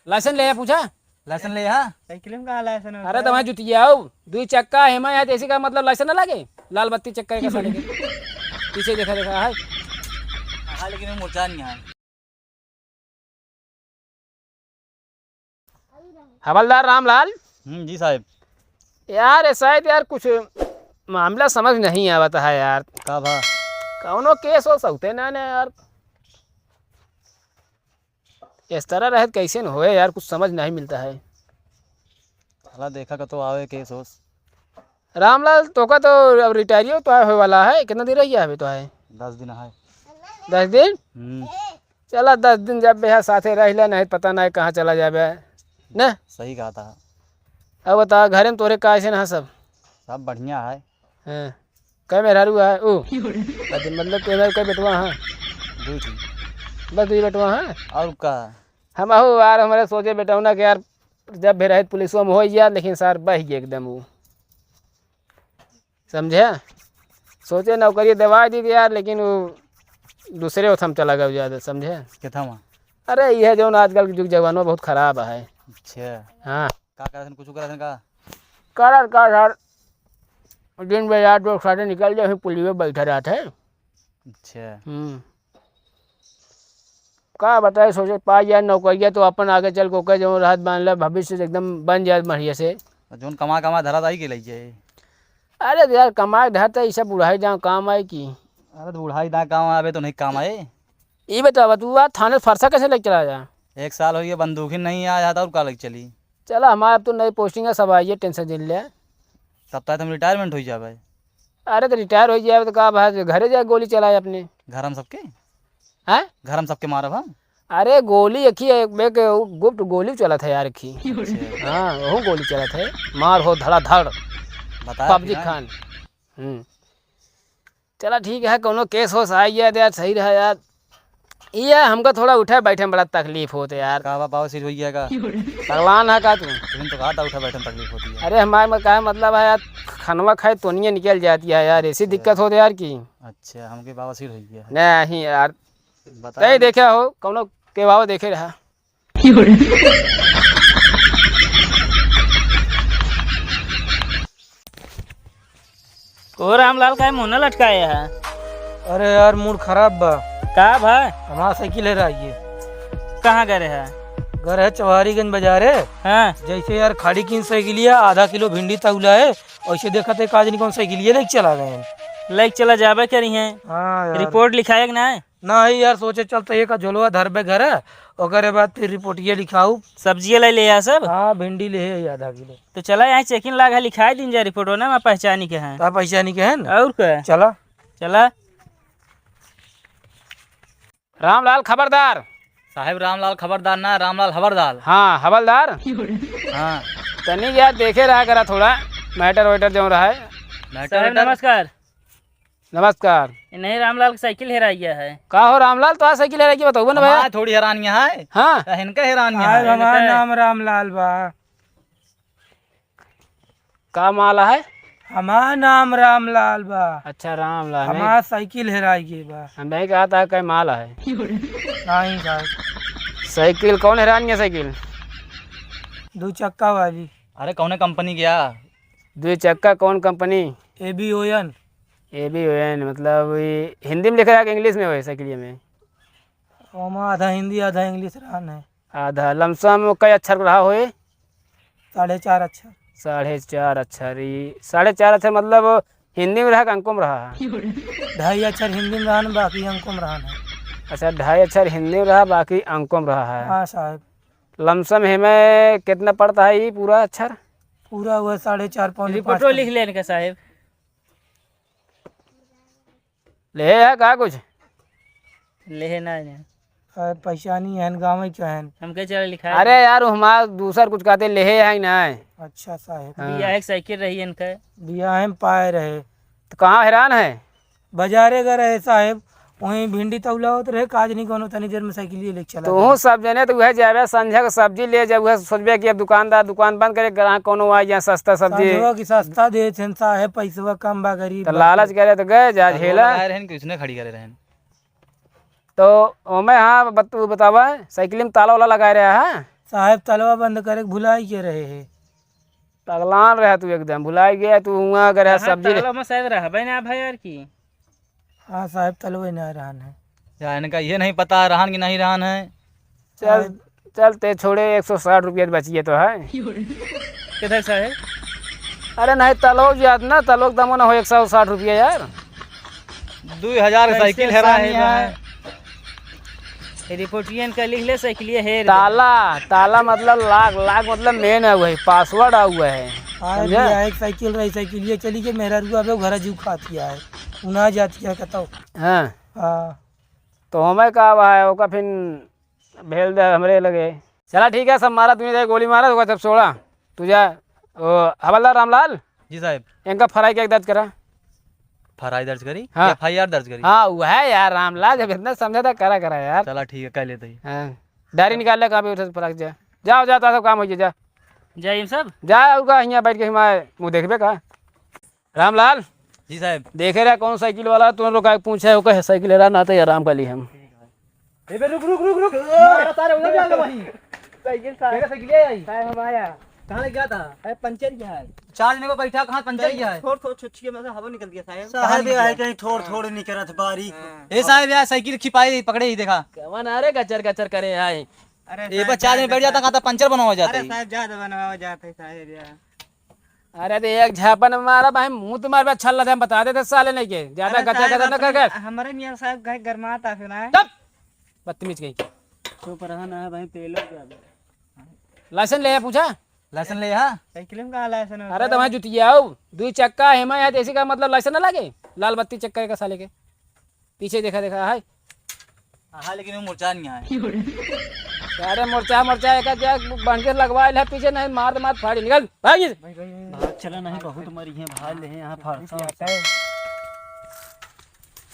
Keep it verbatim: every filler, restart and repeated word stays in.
लाइसेंस ले आ, पूछा। लाइसेंस ले आ। साइकिल में कहाँ लाइसेंस होता अरे है? तो वहाँ जुतिया हो, दुई चक्का है, मैं यहाँ देसी का मतलब लाइसेंस ना लागे, लाल बत्ती चेक करेगा साले के। पीछे देखा, देखा है। हाँ, लेकिन मैं मुर्चा नहीं है। हवलदार रामलाल। हम्म, जी साहब। यार, ये शायद यार कुछ मामला समझ नहीं आवत है यार। का भा? कौनो केस हो सकते ना, ना यार। इस तरह रहत कैसे न होए यार, कुछ समझ नहीं मिलता है। साला देखा का तो आवे केस होस। रामलाल, तोका तो अब रिटायरियो तो आए होए वाला है, कितना दिन रह गया अभी तो है? दस दिन है। दस दिन? हम्म। चला, दस दिन जब बेहा साथे रह ले, नहीं पता नहीं कहाँ चला जाबे, न? सही कहा था। अब बता, घरे में तोरे का ऐसे ना सब? सब बढ़िया है। हाँ। कै मेहरारू है? ओ। अरे, मतलब, के मेहरारू, कै बेटवा है? दुई ठी। बस दुई बेटवा है? और का? हम अहो यार, हमारे सोचे बेटौना के यार, जब भी रहे पुलिसवा में हो यार, लेकिन सार बह गए एकदम वो। समझे? सोचे नौकरी दवा दी थी यार, लेकिन वो दूसरे ओथम चला गया ज्यादा, समझे? केथा वहाँ? अरे, यह जो ना आजकल के जुग जमाना बहुत खराब है। अच्छा। हाँ। का करत हन, कुछ करत हन का? करत का सर, दिन में यार दोस्त साथे निकल जाए, फिर पुलियो बैठा रहत है। अच्छा। हम्म। का बताए, सोचे पा जाए नौकरिया तो अपन आगे चल के ओकर जौन रहत मान ले, भविष्य से एकदम बन जाए बढ़िया से। जौन कमा कमा धरा दाई के लई जाए। अरे तो यार, कमाए धरता, ई सब बुढ़ाई दाँव काम आए की? अरे तो बुढ़ाई दाँव काम आवे तो नहीं काम आए। ई बतावा, तू आ थाने फरसा कैसे लेके चला जा? एक साल हो गया, बंदूक ही नहीं आया था, और का लेके चली? चला, हमारे अब तो नई पोस्टिंग है, सब आइए, टेंशन जिन ले। तब तक तुम रिटायरमेंट हो जावे। अरे तो रिटायर हो जावे तो का बात, घरे जाए गोली चलाए अपने। घर हम सबके? हैं? घर हम सबके मारब हम? अरे गोली एक ही, एक, एक गुप्त गोली चलत है यार, एक ही। अच्छा। हाँ, वहू गोली चलत है, मार हो धड़ाधड़। बताया पबजी फिर, हाँ? खान। हम्म। चला ठीक है, कौनो केस होस आई है तो यार, सही रहा यार। ये हमका थोड़ा उठे बैठे में बड़ा तकलीफ होत है यार। का बा, बवासीर हो गया का? पगलान है का तू? तुम तो कहा था उठे बैठे में तकलीफ होती है। अरे हमारे में का मतलब है यार, खनवा खाए तोनिए निकल जाती है यार, ऐसी दिक्कत होत है यार की। अच्छा, हमके बवासीर हो गया है। नहीं यार, बता तय दे। देखे हो, कौनो के बाबा देखे रहा। ओ रामलाल, काहे मुंह न लटकाए है? अरे यार, मूड खराब बा। का भा? हमार साइकिल हेराई है। कहाँ गए है? गए है चौहारीगंज बाजारे। हाँ। जैसे यार खाड़ी कीन साइकिलिया, आधा किलो भिंडी तौला है, वैसे देखत है का जानी कौन साइकिलिया लेके चला गए हैं। लेके चला जाबे करी हैं। हाँ यार। रिपोर्ट लिखाए कि ना? नाही यार, सोचे चलते एक झोलवा धरबे घरे, ओकरे बाद फिर रिपोर्टिया लिखाऊ। सब्जिया ले ले आ सब? हाँ, भिंडी ले है आधा किलो। तो चला, यहाँ चेकिंग लाग है, लिखाई दिन जा रिपोर्ट, ना मैं पहचानी के हैं। ता पहचानी के हैं ना? और का? चला। चला। रामलाल खबरदार। साहेब रामलाल खबरदार ना, रामलाल हवलदार। हाँ, हवलदार। हाँ। तनी यार देखे रहा करा थोड़ा, मैटर वैटर जौन रहा है। मैटर साहेब वैटर? नमस्कार। नमस्कार। ये नहीं, रामलाल की साइकिल हेराई गया है। का हो रामलाल, तो साइकिल हेराई गया, बताओ ना भैया। हमार थोड़ी हेरान गया है। हाँ। तो इनका हेरान गया साहब, है। हमार इनका नाम रामलाल बा। का माला है? हमार नाम रामलाल बा। अच्छा, रामलाल। हमार साइकिल हेराई गई बा। हम नहीं कहा था, कई माला है। नहीं साहब। साइकिल कौन हेरान गया साइकिल? दो चक्का वाली। अरे, कौन कंपनी गया? दो चक्का कौन कंपनी? एबीओएन। एबीओएन, मतलब, ये हिंदी में लिखा है कि इंग्लिश में होए साइकिलिया में? ओमा आधा हिंदी, आधा इंग्लिश रहन है। आधा, लमसम कई अक्षर रहा होए? साढ़े चार अक्षर। साढ़े चार अक्षर, ई साढ़े चार अक्षर मतलब हिंदी में रहा कि अंकों में रहा है? ढाई अक्षर हिंदी में रहन, बाकी अंकों में रहन है। अच्छा, ढाई अक्षर हिंदी में रहा, बाकी अंकों में रहा है। हाँ साहब। लमसम है में कितना पड़ता है ये पूरा अक्षर? पूरा हुआ साढ़े चार, पौने पाँच रिपोर्टो पड़ता। लिख लेने का साहब। ले है का कुछ? ले है ना, ना। अरे, पहचानी है, गाँव के हैं। हमके चला लिखा है। अरे यार, हमार दूसर कुछ कहते ले है ना। अच्छा साहेब। हाँ। बियाह एक साइकिल रही इनका। बियाह में पाए रहे। तो कहाँ हेरान है? बाजारे गए रहे साहेब, वहीं भिंडी तौलावत रहे, काज नहीं कोनो, तनी देर में साइकिल लेके चला तो गया। सब जने तो वह जाबे, संझा के सब्जी ले जाबे, वह सोचबे कि अब दुकानदार दुकान बंद करे, ग्राहक कोनो आ जाए, सस्ता सब्जी। संझवा की सस्ता दे छन साहेब, पैसवा कम बा, गरीब तो बा। लालच करे तो गए जा झोला। लगाए रहन कि उसने खड़ी करे रहन। तो ओमे हाँ बत-, तू बतावा, साइकिल में ताला वाला लगाए रहा है? साहेब, तलवा बंद करे के भुलाई के रहे है। पगलान रहा तू एकदम, भुलाई गया तू हुआं अगर है कहाँ सब्जी ले तलवा में शायद रहबे ना भाई यार की। हाँ साहेब, तलवे ना रहन है। या इनका ये नहीं पता रहन कि नहीं रहन है। चल, साहेब। चल ते छोड़े, एक सौ साठ रुपया बचिए तो है। किधर साहेब? अरे नहीं, तलोक जात ना, तलोक दमो ना हो एक सौ साठ रुपया यार। दुई हजार के कैसे साइकिल हेरान साहेब यहाँ है। है? रिपोर्टियन का लिख ले, साइकिलिया हेर गए। ताला, ताला मतलब lock, lock मतलब main है वही, password आ हुआ है। हाँ, समझा? भैया, एक साइकिल रही, साइकिलिया चली गई, मेहरारू अबे घर जू खातिया है, उना जातिया कतौ। हाँ। हाँ। तो हमें का हुआ है, ओका फिन भेल दे हमरे लगे। चला ठीक है, सब मारा, तू इधर गोली मारा, ओका सब छोड़ा। तू जा, ओ, हवलदार रामलाल, जी साहब। इनका फराई केक दर्ज करा। फराई दर्ज करी? हाँ। F I R दर्ज करी? हाँ, वो है यार रामलाल, जब इतना समझा था, करा, करा यार। चला ठीक है, कह लेते ही। हाँ, डायरी निकाल ले, कहाँ पे उठे फराक जा। जाओ, जाओ, तो सब काम हो गया, जा। जय हिंद साहब। जा, उनका हियाँ बैठ के हिमाए मुँह देखबे का। रामलाल। जी साहब। देखे रहा कौन साइकिल वाला तुम रोका के पूछे, ओके साइकिल हेरा ना तो आराम कर ली हम। ए बे, रुक, रुक, रुक, रुक। मारा तारे उधर जा वहीं। साइकिल साहब। मेरा साइकिल ले आई। साहब, हम आया। कहाँ ले गया था? अरे, पंचर क्या है? चार्ज नहीं को बैठा, कहाँ पंचर क्या है? थोड़, थोड़, छुच्छिए में से हवा निकल गया साहब। साहब, कहाँ ये निकल है गया? कहीं थोड़, हाँ। थोड़ निकल रहा था बारी। हाँ। ए साहब, यार साइकिल खिपाई पकड़े ही देखा। कवन आ रे गचर गचर करे आए? अरे ए साहब, बस चार्ज में बैठ जाता, कहाँ था पंचर बनवा जाता अरे ही। साहब, ज्यादा बनवा जाते साहब यार। अरे तो एक झापन में मारा भाई, मुंह तुम्हारे पे अच्छा लगे, हम बता देते साले नहीं के। ज्यादा अरे गचर साहब, गचर न अपने कर कर। हमारे मियाँ साहब कहीं गरमाता फिर आए। तब बदतमीज कहीं। चुप रहा ना भाई, पेलो क्या? लाइसेंस ले आ, पूछा? लाइसेंस ले आ? साइकिल में कहाँ लाइसेंस होता अरे तो है? वहाँ जुतिया हो, दुई चक्का है मैं, यहाँ देसी का मतलब लाइसेंस ना लगे, लाल बत्ती चक्का का साले के। पीछे देखा, देखा, हाय। हाँ, लेकिन वो मुरचा नहीं आए। अरे मुरचा, मुरचा, एक क्या बन के लगवा ले पीछे, नहीं मार, मार फाड़ी, निकल, भाग इधर। भाग चला नहीं, बहुत मरी है, भाग ले यहाँ फाड़।